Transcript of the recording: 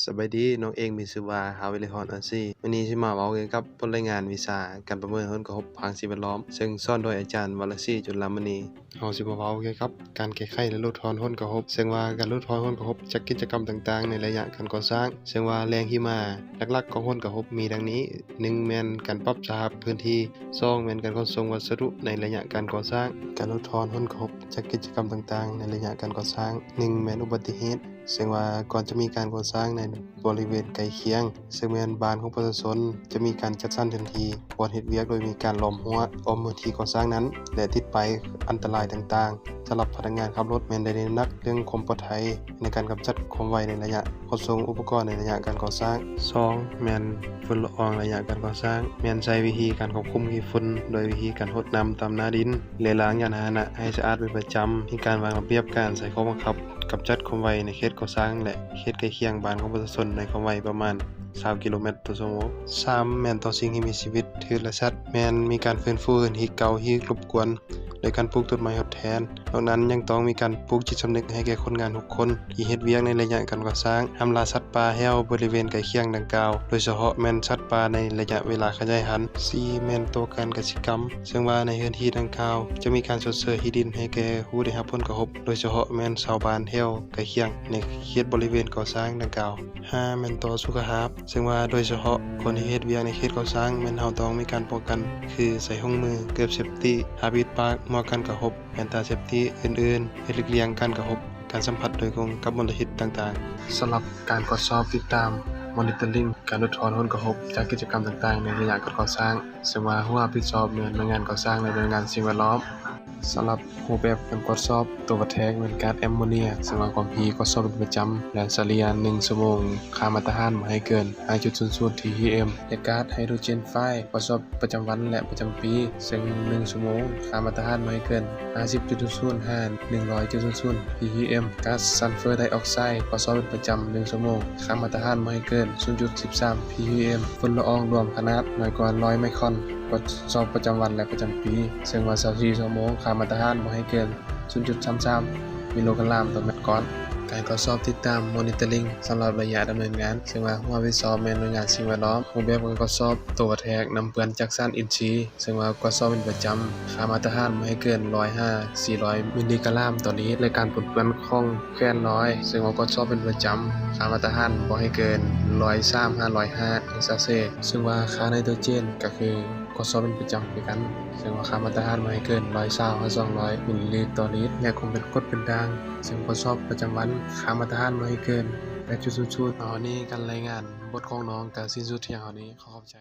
ສະບາຍດີ, ນ້ອງເອງມີຊື່ວ່າ ຮາວິລິຮອນ ອາຊີ. ມື້ນີ້ຊິມາເວົ້າກ່ຽວກັບບົດລາຍງານວິຊາການປະເມີນຜົນກະທົບທາງສິ່ງແວດລ້ອມ, ເຊິ່ງສອນໂດຍອາຈານ ວະລະສີ ຈຸລາມະນີ. ເຮົາຊິມາເວົ້າກ່ຽວກັບການແກ້ໄຂ ແລະ ຫຼຸດຜ່ອນຜົນກະທົບ, ເຊິ່ງວ່າການຫຼຸດຜ່ອນຜົນກະທົບຈາກກິດຈະກຳຕ່າງໆໃນໄລຍະການກໍ່ສ້າງ, ເຊິ່ງວ່າແຫຼ່ງທີ່ມາຫຼັກໆຂອງຜົນກະທົບມີດັ່ງນີ້: ໜຶ່ງ ແມ່ນການປັບສະພາບພື້ນທີ່, ສອງ ແມ່ນການຂົນສົ່ງວັດສະດຸໃນໄລຍະການກໍ່ສ້າງ. ການຫຼຸດຜ່ອນຜົນກະທົບຈາກກິດຈະກຳຕ່າງໆໃນໄລຍະການກໍ່ສ້າງ, ໜຶ່ງ ແມ່ນອຸບັດຕິເຫດ, ເຊິ່ງວ່າກ່ອນຈະມີການກໍ່ສ້າງໃນບໍລິເວນໃກ້ຄຽງ ເຊິ່ງແມ່ນບ້ານຂອງປະຊາຊົນ ຈະມີການຈັດສັນພື້ນທີ່ບ່ອນເຮັດວຽກໂດຍມີການລ້ອມຮົ້ວອ້ອມພື້ນທີ່ກໍ່ສ້າງນັ້ນ ແລະ ຕິດປ້າຍອັນຕະລາຍຕ່າງໆ. ສຳລັບພະນັກງານຂັບລົດແມ່ນໄດ້ເນັ້ນໜັກເລື່ອງຄວາມປອດໄພໃນການກຳຈັດຄວາມໄວໃນໄລຍະຂົນສົ່ງອຸປະກອນໃນໄລຍະການກໍ່ສ້າງ. ສອງ ແມ່ນຝຸ່ນລະອອງໄລຍະການກໍ່ສ້າງ, ແມ່ນໃຊ້ວິທີການຄວບຄຸມຂີ້ຝຸ່ນໂດຍວິທີການຫົດນ້ຳຕາມໜ້າດິນ ແລະ ລ້າງຍານພາຫະນະໃຫ້ສະອາດເປັນປະຈຳ, ມີການວາງລະບຽບການໃຊ້ຂໍ້ບັງຄັບກຳຈັດຄວາມໄວໃນເຂດກໍ່ສ້າງ ແລະ ເຂດໃກ້ຄຽງບ້ານຂອງປະຊາຊົນໃນຄວາມໄວປະມານຊາວກິໂລແມັດຕໍ່ຊົ່ວໂມງ. ສາມ ແມ່ນຕໍ່ສິ່ງທີ່ມີຊີວິດ, ພືດ ແລະ ສັດ, ແມ່ນມີການຟື້ນຟູພື້ນທີ່ເກົ່າທີ່ຖືກລົບກວນໂດຍການປູກຕົ້ນໄມ້ທົດແທນ. ນອກນັ້ນຍັງຕ້ອງມີການປູກຈິດສຳນຶກໃຫ້ແກ່ຄົນງານທຸກຄົນທີ່ເຮັດວຽກໃນໄລຍະການກໍ່ສ້າງ, ຫ້າມລ່າສັດປ່າແຖວບໍລິເວນໃກ້ຄຽງດັ່ງກ່າວ, ໂດຍສະເພາະແມ່ນສັດປ່າໃນໄລຍະເວລາຂະຫຍາຍພັນ. ສີ່ ແມ່ນຕໍ່ການກະສິກຳ, ເຊິ່ງວ່າໃນພື້ນທີ່ດັ່ງກ່າວຈະມີການຊົດເຊີຍທີ່ດິນໃຫ້ແກ່ຜູ້ໄດ້ຮັບຜົນກະທົບ, ໂດຍສະເພາະແມ່ນຊາວບ້ານແຖວໃກ້ຄຽງໃນເຂດບໍລິເວນກໍ່ສ້າງດັ່ງກ່າວ. ຫ້າ ແມ່ນຕໍ່ສຸຂະພາບ, ເຊິ່ງວ່າໂດຍສະເພາະຄົນທີ່ເຮັດວຽກໃນເຂດກໍ່ສ້າງແມ່ນເຮົາຕ້ອງມີການປ້ອງກັນ ຄືໃສ່ຖົງມື, ເກີບເຊບຕີ, ຜ້າປິດປາກ, ໝວກກັນກະທົບ, ແວ່ນຕາເຊບຕີອື່ນໆ, ເຮັດຫຼີກລ່ຽງການກະທົບ, ການສຳຜັດໂດຍກົງກັບມົນລະພິດຕ່າງໆ. ສຳລັບການກວດສອບ, ຕິດຕາມ, ມອນິເຕີລິງ ການຫຼຸດຜ່ອນຜົນກະທົບຈາກກິດຈະກຳຕ່າງໆໃນໄລຍະການກໍ່ສ້າງ, ເຊິ່ງວ່າຜູ້ຮັບຜິດຊອບແມ່ນໜ່ວຍງານກໍ່ສ້າງ ແລະ ໜ່ວຍງານສິ່ງແວດລ້ອມ. ສຳລັບຮູບແບບການກວດສອບ, ຕົວວັດແທກແມ່ນກາດແອມໂມເນຍ, ເຊິ່ງວ່າຄວາມຖີ່ກວດສອບເປັນປະຈຳ ແລະ ສະເລ່ຍໜຶ່ງຊົ່ວໂມງ ຄ່າມາດຕະຖານບໍ່ໃຫ້ເກີນຫ້າຈຸດສູນສູນ ທີພີເອັມ ແລະ ກາດໄຮໂດຣເຈນຟາຍ ກວດສອບປະຈຳວັນ ແລະ ປະຈຳປີ ເຊິ່ງໜຶ່ງຊົ່ວໂມງ ຄ່າມາດຕະຖານບໍ່ໃຫ້ເກີນຫ້າສິບຈຸດສູນສູນ ຫາ ໜຶ່ງຮ້ອຍຈຸດສູນສູນ ພີພີເອັມ ກາດຊັນເຟີໄດອອກໄຊ ກວດສອບເປັນປະຈຳໜຶ່ງຊົ່ວໂມງ ຄ່າມາດຕະຖານບໍ່ໃຫ້ເກີນສູນຈຸດສິບສາມ ພີພີເອັມ ຝຸ່ນລະອອງລວມຂະໜາດນ້ອຍກວ່າຮ້ອຍໄມຄອນ ກວດສອບປະຈຳວັນ ແລະ ປະຈຳປີ ເຊິ່ງວ່າຊາວສີ່ຊົ່ວໂມງ ຄ່າມາດຕະຖານບໍ່ໃຫ້ເກີນສູນຈຸດສາມສາມ ມິໂລກຣາມຕໍ່ແມັດກ້ອນ. ການກວດສອບ, ຕິດຕາມ, ມອນິເຕີລິງ ສຳລັບໄລຍະດຳເນີນງານ, ເຊິ່ງວ່າຜູ້ຮັບຜິດຊອບແມ່ນໜ່ວຍງານສິ່ງແວດລ້ອມ. ຮູບແບບການກວດສອບ, ຕົວວັດແທກ, ນ້ຳເປື້ອນຈາກສານອິນຊີ, ເຊິ່ງວ່າກວດສອບເປັນປະຈຳ, ຄ່າມາດຕະຖານບໍ່ໃຫ້ເກີນຮ້ອຍຫາສີ່ຮ້ອຍມິນລີກຣາມຕໍ່ລິດ, ແລະ ການປົນເປື້ອນຂອງແຂວນລອຍ, ເຊິ່ງວ່າກວດສອບເປັນປະຈຳ, ຄ່າມາດຕະຖານບໍ່ໃຫ້ເກີນຮ້ອຍສາມຫາຮ້ອຍຫ້າ ເອັກຊາເຊດ, ເຊິ່ງວ່າຄ່າໄນໂຕຣເຈນ ກໍຄື ກວດສອບເປັນປະຈຳຄືກັນ, ເຊິ່ງວ່າຄ່າມາດຕະຖານບໍ່ໃຫ້ເກີນຮ້ອຍຊາວຫາສອງຮ້ອຍມິນລີລິດຕໍ່ລິດ, ແລະ ຄົງເປັນກົດເປັນດ່າງ, ເຊິ່ງກວດສອບປະຈຳວັນ, ຄ່າມາດຕະຖານບໍ່ໃຫ້ເທົ່າໃດ, ແປດຈຸດສູນສູນ. ເທົ່ານີ້ ການລາຍງານບົດຂອງນ້ອງກໍສິ້ນສຸດພຽງເທົ່ານີ້. ຂໍຂອບໃຈ.